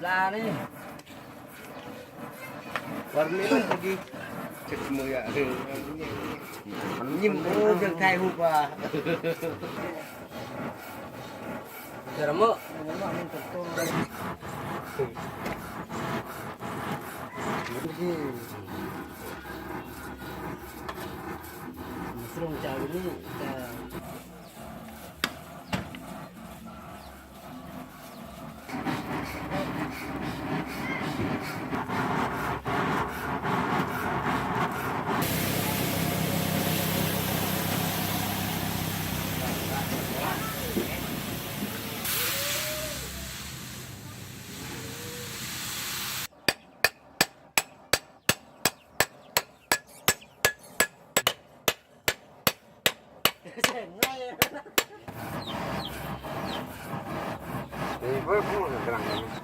ປານີ້ ວາເມລອນ ເມື່ອກີ້ ເຈັບມືອະ ມັນຍິ້ມ ໂອ້ ເລື່ອງຖ່າຍຮູບວ່າ ເດີລະເມີ ສະຫຼົງຈາກນີ້ຈະ ນີ້ເບິ່ງຜູ້ກຳລັງ